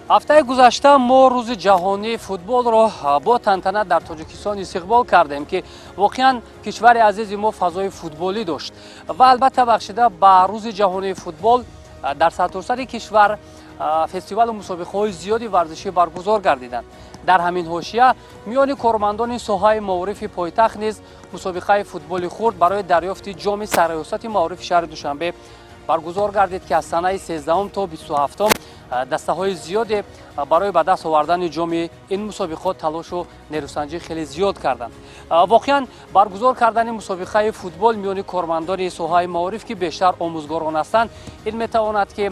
Ҳафтаи гузашта мо Рӯзи ҷаҳонии футболро бо тантана дар Тоҷикистон истиқбол кардем, ки воқеан кишвари азизи мо фазои футболӣ дошт. Ва албатта, бахшида ба Рӯзи ҷаҳонии футбол дар сартосари кишвар фестивалу мусобиқаҳои зиёди варзишӣ баргузор гардиданд. Дар ҳамин ҳошия миёни кормандони соҳаи маорифи пойтахт низ мусобиқаи футболи хурд барои дарёфти ҷоми сарриёсати маорифи шаҳри Душанбе баргузор гардид, ки аз санаи 13 то 27 дастаҳои зиёде барои ба даст овардани ҷоми ин мусобиқот талошу нерӯсанҷӣ хеле зиёд карданд. Воқеан, баргузор кардани мусобиқаи футбол миёни кормандони соҳаи маориф, ки бештар омӯзгорон ҳастанд, ин метавонад, ки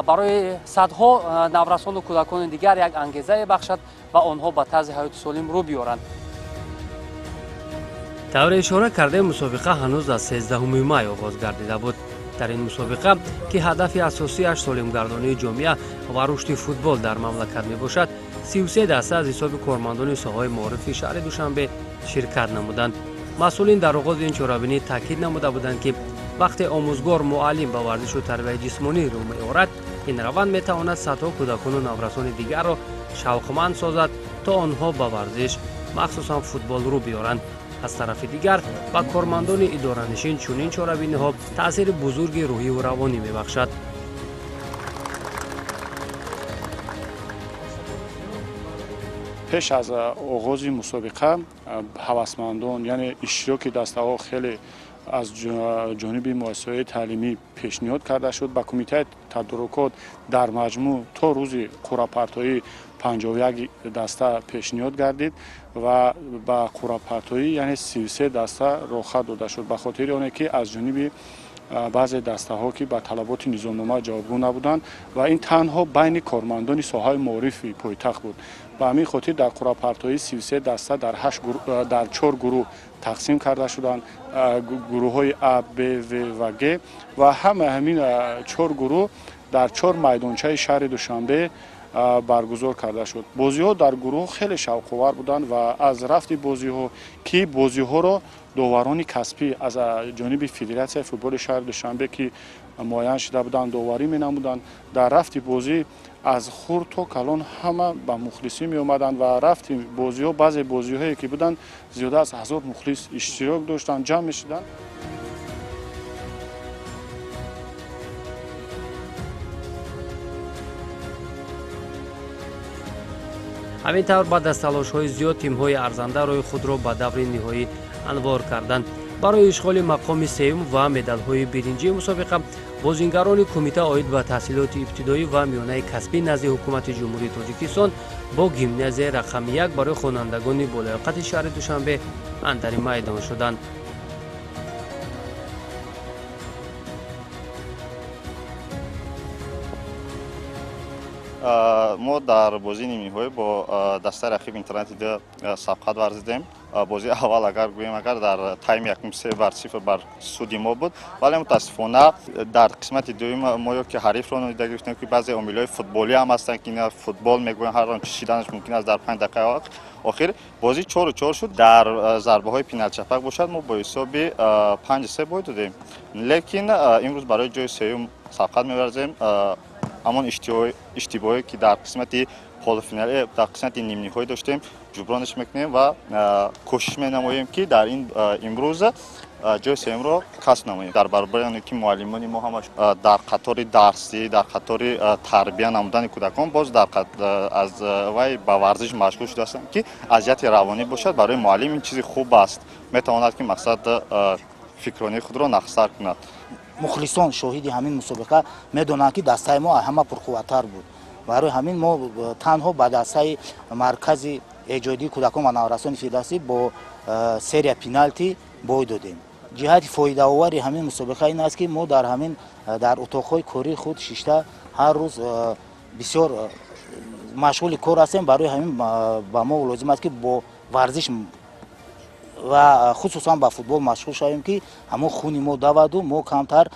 барои садҳо наврасону кӯдакони дигар як ангезае бахшад ва онҳо ба тарзи ҳаёти солим рӯ биёранд. Тавре ишора кардем, мусобиқа ҳанӯз аз 13 май оғоз гардида буд. Дар ин мусобиқа, ки ҳадафи асосиаш солимгардонии ҷомеа ва рушди футбол дар мамлакат мебошад, 33 даста аз ҳисоби кормандони соҳаи маорифи шаҳри Душанбе ширкат намуданд. Масъулин дар оғози ин чорабинӣ таъкид намуда буданд, ки вақте омӯзгор, муаллим ба варзишу тарбияи ҷисмонӣ рӯ меорад, ин раванд метавонад садҳо кӯдакону наврасони дигарро шавқманд созад, то онҳо ба варзиш, махсусан футбол, рӯ биёранд. Аз тарафи дигар, ба кормандони идоранишин чунин чорабиниҳо таъсири бузурги рӯҳиву равонӣ мебахшад. Пеш аз оғози мусобиқа ҳавасмандон, яъне иштироки дастаҳо хеле аз ҷониби муассисаҳои таълимӣ пешниҳод карда шуд. Ба кумитаи тадорукот дар маҷмӯъ то рӯзи қуръапартоӣ 51 даста пешниҳод гардид ва ба қуръапартоӣ, яъне 33 даста роҳхат дода шуд. Ба хотири оне ки аз ҷониби баъзе дастаҳо, ки ба талаботи низомнома ҷавобгӯ набуданд, ва ин танҳо байни кормандони соҳаи маорифи пойтахт буд. Ба ҳамин хотир дар қуръапартоӣ 33 даста дар чор гурӯҳ тақсим карда шуданд: гурӯҳҳои А, Б, В ва Г. Ва ҳамаи ҳамин чор гурӯҳ дар чор майдончаи шаҳри Душанбе баргузор карда шуд. Бозиҳо дар гурӯҳ хеле шавқовар буданд ва аз рафти бозиҳо, ки бозиҳоро доварони касбӣ аз ҷониби Федератсияи футболи шаҳри Душанбе, ки муайян шуда буданд, доварӣ менамуданд, дар рафти бозӣ аз хурд то калон ҳама ба мухлисӣ меомаданд. Ва рафти бозиҳо, баъзе бозиҳое ки буданд, зиёда аз 1000 мухлис иштирок доштанд, ҷамъ мешуданд. Ҳамин тавр, баъд аз талошҳои зиёд тимҳои арзанда роҳи худро ба даври ниҳоӣ анвор карданд. Барои ишғоли мақоми сеюм ва медалҳои биринҷии мусобиқа бозингарони Кумита оид ба таҳсилоти ибтидоӣ ва миёнаи касбӣ назди Ҳукумати Ҷумҳурии Тоҷикистон бо гимназияи рақами 1 барои хонандагони болаёқати шаҳри Душанбе андари майдон шуданд. Мо дар бозии нимниҳоӣ бо дастаи рақиб интернати д сабқат варзидем. Бозии аввал, агар гӯем, агар дар тайми якум 3-0 бар суди мо буд, вале мутаассифона дар қисмати дуюм мо ё ки ҳарифро нодида гирифтем, ки баъзе омилҳои футболӣ ҳам ҳастанд, ки ина футбол мегӯянд, ҳар он чишиданаш мумкин аст. Дар 5 дақиқа охир бозӣ 4-4 шуд. Дар зарбаҳои пеналчапак бошад, мо бо ҳисоби 5-3 бой додем, лекин имрӯз барои ҷои сеюм сабқат меварзем. Ҳамон иштибоҳе, ки дар қисмати полуфинале, дар қисмати нимниҳоӣ доштем, ҷубронаш мекунем ва кӯшиш менамоем, ки дар ин имрӯз ҷои сеюмро касб намоем. Дар баробари оне ки муаллимони мо ҳамаш дар қатори дарсӣ, дар қатори тарбия намудани кӯдакон, боз аз вай ба варзиш машғул шудаастанд, ки аз ҷиҳати равонӣ бошад, барои муаллим ин чизи хуб аст, метавонад, ки мақсад фикронии худро нақстар кунад. Мухлисон шоҳиди ҳамин мусобиқа медонанд, ки дастаи мо ҳама пурқувваттар буд. Барои ҳамин мо танҳо ба дастаи маркази эҷодии кӯдакон ва наврасони фирдавсӣ бо серия пеналти бой додем. Ҷиҳати фоидаовари ҳамин мусобиқа ин аст, ки мо дар ҳамин дар утоқҳои кории худ шишта ҳар рӯз бисёр машғули кор ҳастем. Барои ҳамин ба мо лозим аст, ки бо варзиш ва хусусан ба футбол машғул шавем, ки ҳамон хуни мо даваду мо камтар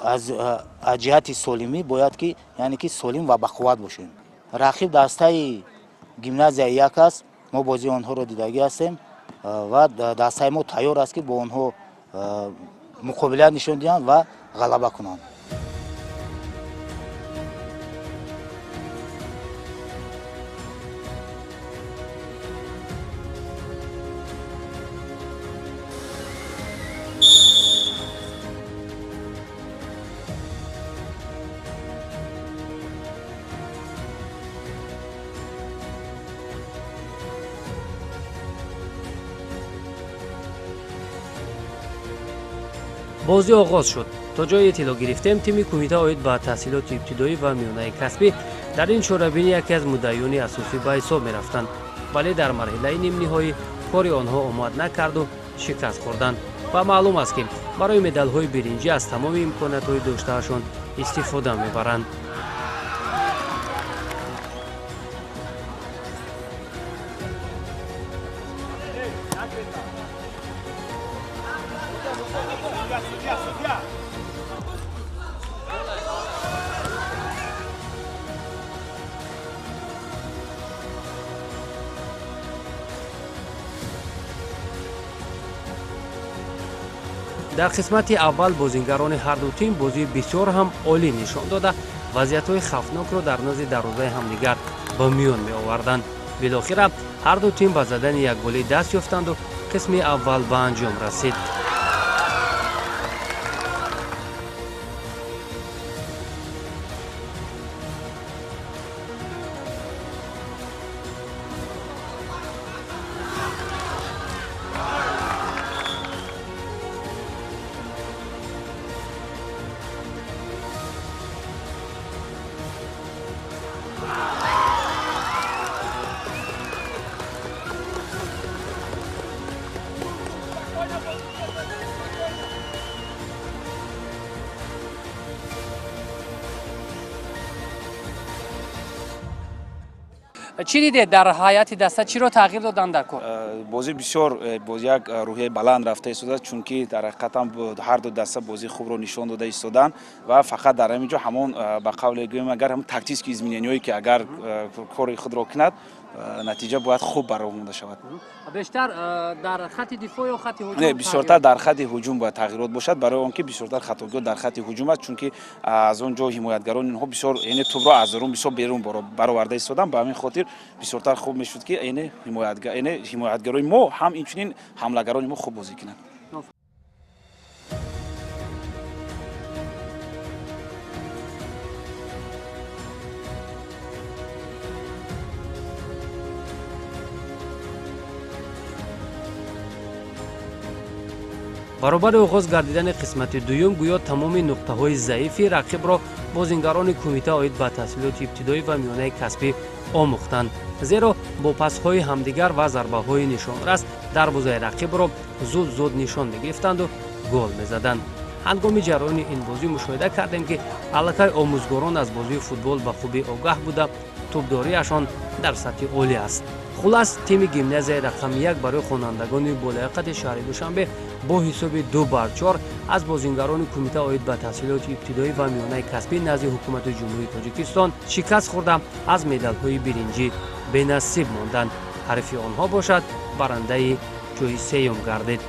аз ҷиҳати солимӣ бояд ки, яъне ки солим ва бақувват бошем. Рақиб дастаи гимназияи 1 аст. Мо бозии онҳоро дидагӣ ҳастем ва дастаи мо тайёр аст, ки бо онҳо муқобилият нишон диҳанд ва ғалаба кунанд. Бозӣ оғоз шуд. То ҷое иттилоъ гирифтем, тими кумита оид ба таҳсилоти ибтидоӣ ва миёнаи касбӣ дар ин чорабинӣ яке аз муддаиёни асосӣ ба ҳисоб мерафтанд, вале дар марҳилаи нимниҳоӣ кори онҳо омад накарду шикаст хӯрданд ва маълум аст, ки барои медалҳои биринҷӣ аз тамоми имкониятҳои доштаашон истифода мебаранд. Дар қисмати аввал бозингарони ҳарду тим бозии бисёр ҳам олӣ нишон дода, вазъиятҳои хавфнокро дар назди дарвозаи ҳамдигар ба миён меоварданд. Билохира ҳарду тим ба задани якголӣ даст ёфтанду қисми аввал ба анҷом расид. Чӣ дидед дар ҳайати даста, чиро тағйир доданд дар кор? Бозӣ бисёр боз як рӯҳияи баланд рафта истодааст, чунки дар ҳақиқатан ҳарду даста бозии хубро нишон дода истоданд ва фақат дар ҳамин ҷо ҳамон ба қавле гӯем, агар ҳамон тактические изменения ҳое ки агар кори худро кунад, натиҷа бояд хуб баромада шавад. Бештар дар хати дифоъ ё хати ҳуҷум? Не, бисёртар дар хати ҳуҷум бояд тағйирот бошад, барои он ки бисёртар хатогиҳо дар хати ҳуҷум аст, чунки аз он ҷо ҳимоятгарони инҳо бисёр яъне тӯбро аз дарун бисёр берун бароварда истоданд. Ба ҳамин хотир бисёртар хуб мешуд, ки яъне ҳимоятгарони мо ҳам инчунин ҳамлагарони мо хуб бозӣ кунанд. Баробари оғоз гардидани қисмати дуюм гӯё тамоми нуқтаҳои заифи рақибро бозингарони кумита оид ба таҳсилоти ибтидоӣ ва миёнаи касбӣ омӯхтанд, зеро бо пасҳои ҳамдигар ва зарбаҳои нишонрас дарвозаи рақибро зуд-зуд нишон мегирифтанду гол мезаданд. Ҳангоми ҷараёни ин бозӣ мушоҳида кардем, ки аллакай омӯзгорон аз бозии футбол ба хубӣ огаҳ буда, тӯбдориашон дар сатҳи олӣ аст. Хулас, тими гимназияи рақами 1 барои хонандагони болаёқати шаҳри Душанбе бо ҳисоби 2-4 аз бозингарони кумита оид ба таҳсилоти ибтидоӣ ва миёнаи касбӣ назди ҳукумати Ҷумҳурии Тоҷикистон шикаст хӯрда, аз медалҳои биринҷӣ бенасиб монданд. Ҳарифи онҳо бошад барандаи ҷои сеюм гардид.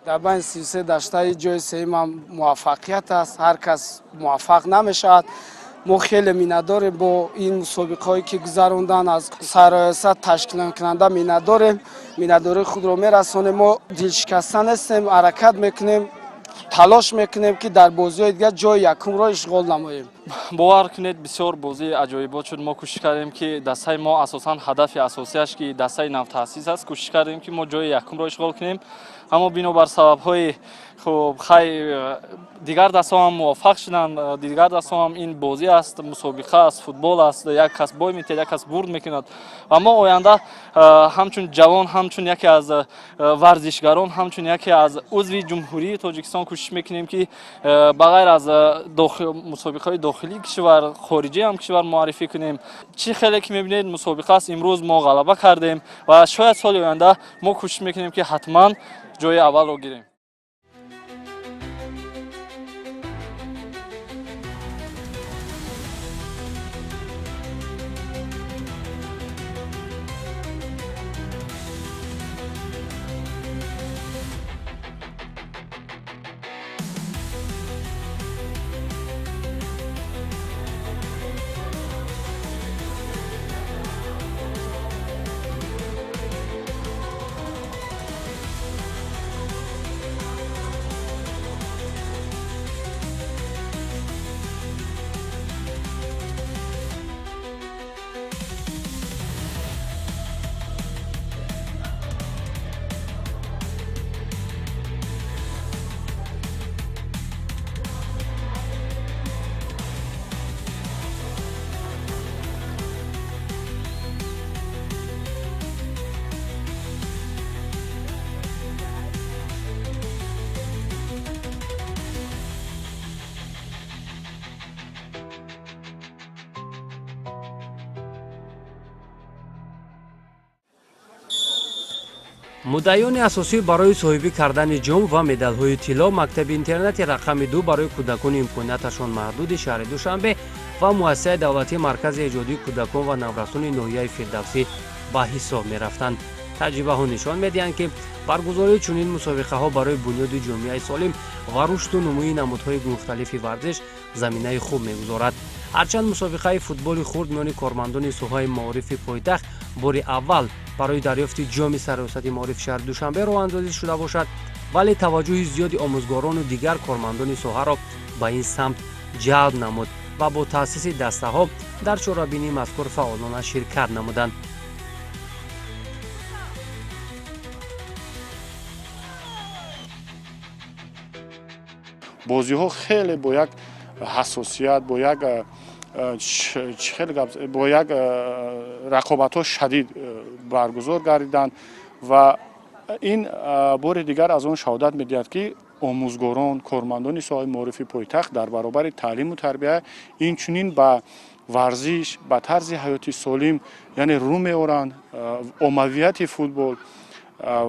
Дар байни 33 даштаи ҷои сеюм ҳам муваффақият аст. Ҳар кас муваффақ намешавад. Мо хеле миннатдорем бо ин мусобиқаҳое ки гузаронданд, аз сарраёсат ташкилкунанда миннатдорем, миннатдории худро мерасонем. Мо дилшикаста нестем, ҳаракат мекунем, талош мекунем, ки дар бозиҳои дигар ҷои якумро ишғол намоем. Бовар кунед, бисёр бозии аҷоибот шуд. Мо кӯшиш кардем, ки дастаи мо асосан ҳадафи асосияш ки дастаи навтаъсис аст, кӯшиш кардем, ки мо ҷои якумро ишғол кунем, аммо бинобар сабабҳои хуб хай дигар дастҳо ҳам муваффақ шуданд. Дигар дастҳо ҳам ин бозӣ аст, мусобиқа аст, футбол аст, як кас бой метиҳад, як кас бурд мекунад ва мо оянда ҳамчун ҷавон, ҳамчун яке аз варзишгарон, ҳамчун яке аз узви Ҷумҳурии Тоҷикистон кӯшиш мекунем, ки ба ғайр аз мусобиқаҳои дохилии кишвар, хориҷии ҳам кишвар муаррифӣ кунем. Чӣ хеле ки мебинед, мусобиқа аст, имрӯз мо ғалаба кардем ва шояд соли оянда мо кӯшиш мекунем, ки ҳатман ҷои аввалро гирем. Муддаиёни асосӣ барои соҳибӣ кардани ҷом ва медалҳои тилло мактаби интернати рақами 2 барои кӯдакони имконияташон маҳдуди шаҳри Душанбе ва муассисаи давлатии маркази эҷодии кӯдакон ва наврасони ноҳияи Фирдавсӣ ба ҳисоб мерафтанд. Таҷрибаҳо нишон медиҳанд, ки баргузории чунин мусобиқаҳо барои бунёди ҷомеаи солим ва рушду нумӯи намудҳои мухталифи варзиш заминаи хуб мегузорад. Ҳарчанд мусобиқаи футболи хурд миёни кормандони соҳаи маорифи пойтахт бори аввал барои дарёфти ҷоми сарраёсати маорифи шаҳри Душанбе роҳандозӣ шуда бошад, вале таваҷҷӯҳи зиёди омӯзгорону дигар кормандони соҳаро ба ин самт ҷалб намуд ва бо таъсиси дастаҳо дар чорабинии мазкур фаъолона ширкат намуданд. Бозиҳо хеле бо як ҳассосият, бо як бо як рақобатҳо шадид баргузор гардиданд ва ин бори дигар аз он шаҳодат медиҳад, ки омӯзгорон, кормандони соҳаи маорифи пойтахт дар баробари таълиму тарбия инчунин ба варзиш, ба тарзи ҳаёти солим, яъне рӯ меоранд, оммавияти футбол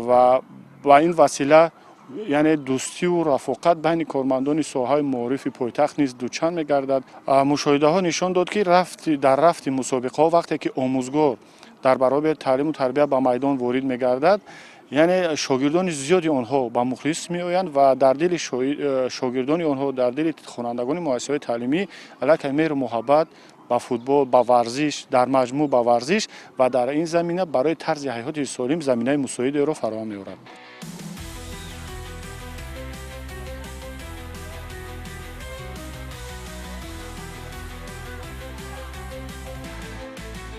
ва ба ин васила яъне дӯстиву рафоқат байни кормандони соҳаи маорифи пойтахт низ дучанд мегардад. Мушоҳидаҳо нишон дод, ки дар рафти мусобиқаҳо вақте ки омӯзгор дар баробари таълиму тарбия ба майдон ворид мегардад, яъне шогирдони зиёди онҳо ба мухлис меоянд ва дар дили шогирдони онҳо, дар дили хонандагони муассисаҳои таълимӣ аллакай меҳру муҳаббат ба футбол, ба варзиш, дар маҷмӯъ ба варзиш ва дар ин замина барои тарзи ҳаёти солим заминаи мусоидеро фароҳам меорад.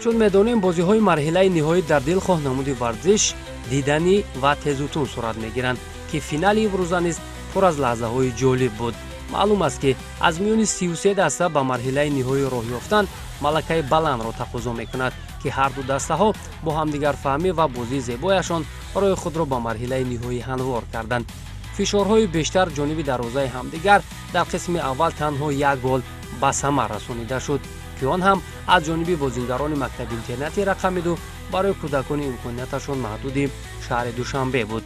Чун медонем, бозиҳои марҳилаи ниҳоӣ дар дилхоҳ намуди варзиш диданӣ ва тезутун сурат мегиранд, ки финали имрӯза низ пур аз лаҳзаҳои ҷолиб буд. Маълум аст, ки аз миёни 33 даста ба марҳилаи ниҳоӣ роҳ ёфтан малакаи баландро тақозо мекунад, ки ҳарду дастаҳо бо ҳамдигарфаҳмӣ ва бозии зебояшон роҳи худро ба марҳилаи ниҳоӣ ҳамвор карданд. Фишорҳои бештар ҷониби дарвозаи ҳамдигар дар қисми аввал танҳо як гол ба самар расонида шуд, ки он ҳам аз ҷониби бозингарони мактаби интернати рақами 2 барои кӯдакони имконияташон маҳдуди шаҳри Душанбе буд.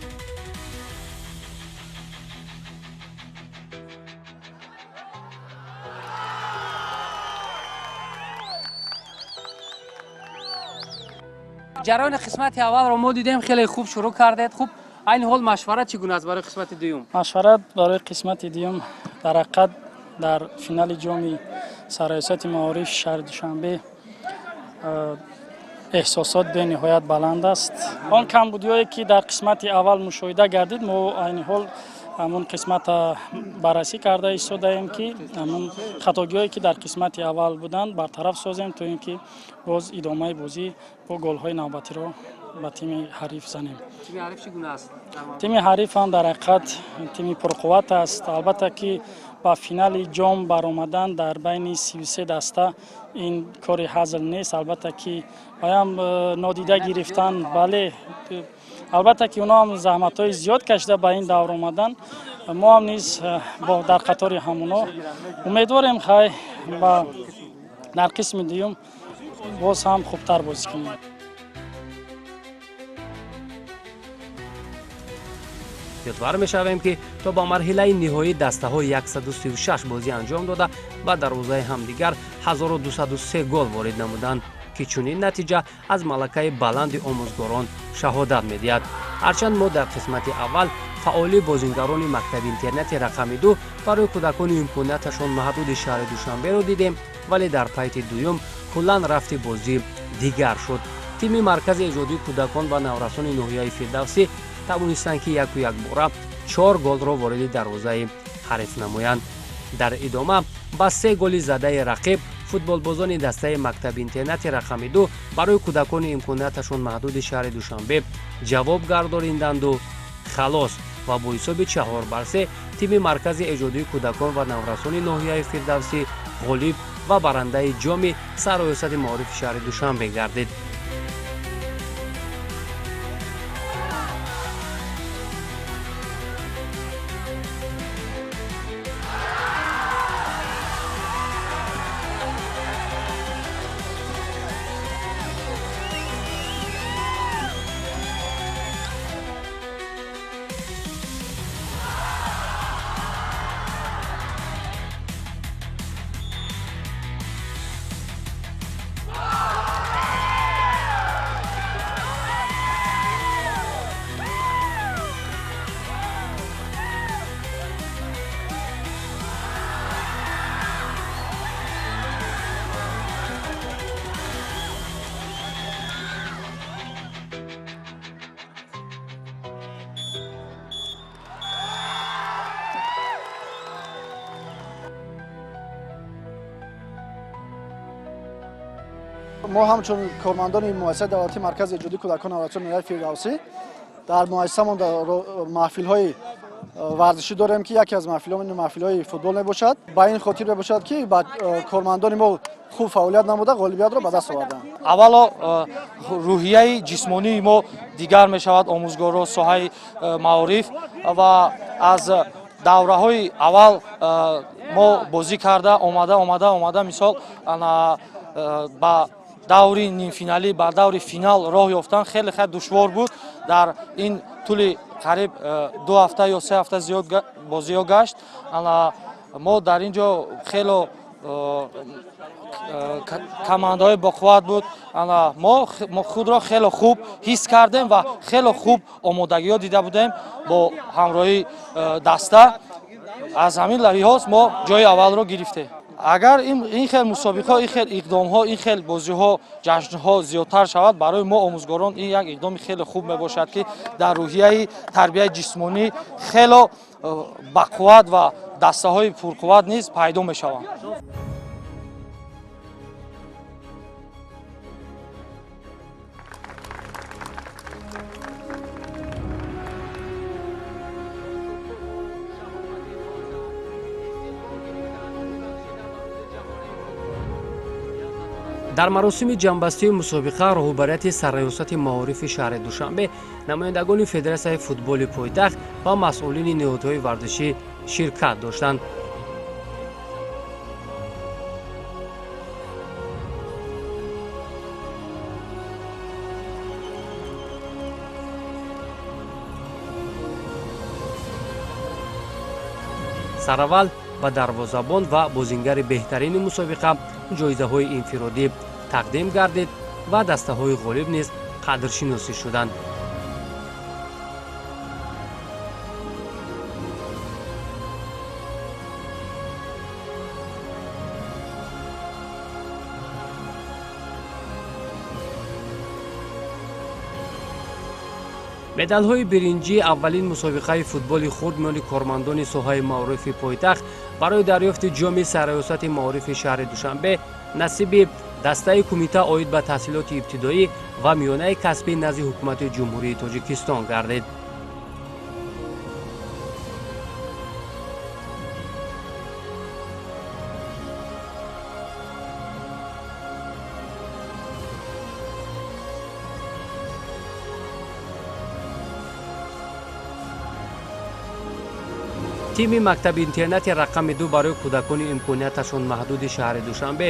Ҷараёни қисмати аввалро мо дидем, хеле хуб шурӯъ кардед. Хуб, айни ҳол машварат чӣ гуна аст барои қисмати дуюм? Машварат барои қисмати дуюм дар ҳақиқат дар финали ҷоми сарраёсати маорифи шаҳри Душанбе эҳсосот бениҳоят баланд аст. Он камбудиҳое ки дар қисмати аввал мушоҳида гардид, мо айни ҳол ҳамон қисмата баррасӣ карда истодаем, ки ҳамон хатогиҳое ки дар қисмати аввал буданд бартараф созем, то ин ки боз идомаи бозӣ бо голҳои навбатиро ба тими ҳариф занем. Тими ҳариф чӣ гуна аст? Тими ҳариф ҳам дар ҳақиқат тими пурқувват аст. Албатта ки ба финали ҷом баромадан дар байни 33 даста ин кори ҳазл нест. Албатта ки баям нодида гирифтан, бале, албатта ки онҳо ҳам заҳматҳои зиёд кашида ба ин давр омадан. Мо ҳам низ дар қатори ҳамонҳо умедворем, хай ба дар қисми дуюм боз ҳам хубтар бозӣ кунем. Ёдвар мешавем, ки то ба марҳилаи ниҳоӣ дастаҳо 136 бозӣ анҷом дода ба дарвозаи ҳамдигар 1203 гол ворид намуданд, ки чунин натиҷа аз малакаи баланди омӯзгорон шаҳодат медиҳад. Ҳарчанд мо дар қисмати аввал фаъоли бозингарони мактаби интернати рақами 2 барои кӯдакони имконияташон маҳдуди шаҳри Душанберо дидем, вале дар пайти дуюм куллан рафти бозӣ дигар шуд. Тими маркази эҷодии кӯдакон ва наврасони ноҳияи Фирдавсӣ тавонистанд, ки яку якбора 4 голро вориди дарвозаи ҳариф намоянд. Дар идома ба 3 голи задаи рақиб футболбозони дастаи мактаби интернати рақами 2 барои кӯдакони имконияташон маҳдуди шаҳри Душанбе ҷавоб гардонинданду халос ва бо ҳисоби 4-3 тими маркази эҷодии кӯдакон ва наврасони ноҳияи Фирдавсӣ ғолиб ва барандаи ҷоми сарраёсати маорифи шаҳри Душанбе гардид. Мо ҳамчун кормандони муассисаи давлатии маркази эҷодии кӯдакон наврасони ноҳияи Фирдавсӣ дар муассисамон маҳфилҳои варзишӣ дорем, ки яке аз маҳфилҳо маҳфилҳои футбол мебошад. Ба ин хотир мебошад, ки кормандони мо хуб фаъолият намуда, ғолибиятро ба даст оварданд. Аввало рӯҳияи ҷисмонии мо дигар мешавад, омӯзгорро соҳаи маориф ва аз давраҳои аввал мо бозӣ карда омада омада омада мисол ба даври нимфиналӣ, ба даври финал роҳ ёфтан хеле хеле душвор буд. Дар ин тӯли қариб 2 ҳафта ё 3 ҳафта зиёд бозиҳо гашт. Мо дар ин ҷо хело командаҳои боқувват буд. Мо худро хело хуб ҳис кардем ва хело хуб омодагиҳо дида будем бо ҳамроҳии даста. Аз ҳамин лиҳоз мо ҷои аввалро гирифтем. Агар ин хел мусобиқаҳо, ин хел иқдомҳо, ин хел бозиҳо, ҷашнҳо зиёдтар шавад, барои мо омӯзгорон ин як иқдоми хеле хуб мебошад, ки дар рӯҳияи тарбияи ҷисмонӣ хело бақувват ва дастаҳои пурқувват низ пайдо мешаванд. Дар маросими ҷамъбастии мусобиқа роҳбарияти сарраёсати маорифи шаҳри Душанбе, намояндагони федератсияи футболи пойтахт ва масъулини ниҳодҳои варзишӣ ширкат доштанд. Сараввал ба дарвозабон ва бозингари беҳтарини мусобиқа ҷоизаҳои инфиродӣ тақдим гардид ва дастаҳои ғолиб низ қадршиносӣ шуданд. Медалҳои биринҷӣ аввалин мусобиқаи футболи хурд миёни кормандони соҳаи маорифи пойтахт барои дарёфти ҷоми сарраёсати маорифи шаҳри Душанбе насиби дастаи кумита оид ба таҳсилоти ибтидоӣ ва миёнаи касбӣ назди ҳукумати Ҷумҳурии Тоҷикистон гардид. Тими мактаби интернати рақами 2 барои кӯдакони имконияташон маҳдуди шаҳри Душанбе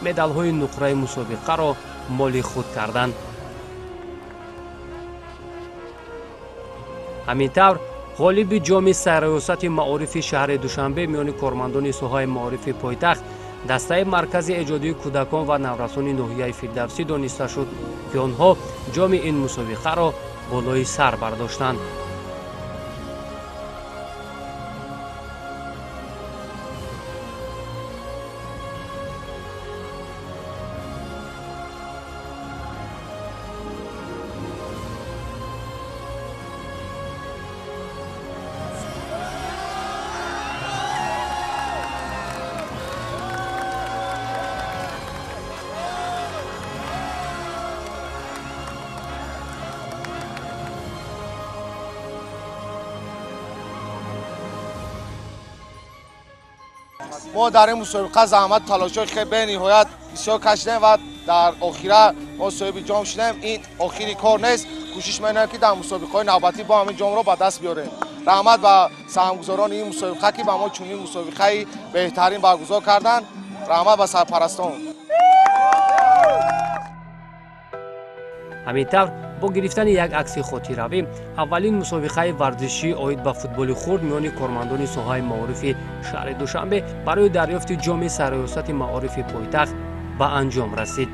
медалҳои нуқраи мусобиқаро моли худ карданд. Ҳамин тавр ғолиби ҷоми сарраёсати маорифи шаҳри Душанбе миёни кормандони соҳаи маорифи пойтахт дастаи маркази эҷодии кӯдакон ва наврасони ноҳияи Фирдавсӣ дониста шуд, ки онҳо ҷоми ин мусобиқаро болои сар бардоштанд. Мо дар ин мусобиқа заҳмат талошҳои хеле бениҳоят бисёр кашидем ва дар охира мо соҳиби ҷом шудем. Ин охири кор нест. Кӯшиш менамоем, ки дар мусобиқаҳои навбатӣ бо ҳамин ҷомро ба даст биёрем. Раҳмат ба саҳмгузорони ин мусобиқа, ки ба мо чунин мусобиқаи беҳтарин баргузор карданд. Раҳмат ба сарпарастон. Ҳамин тавр бо гирифтани як акси хотиравӣ аввалин мусобиқаи варзишӣ оид ба футболи хурд миёни кормандони соҳаи маорифи шаҳри Душанбе барои дарёфти ҷоми сарраёсати маорифи пойтахт ба анҷом расид.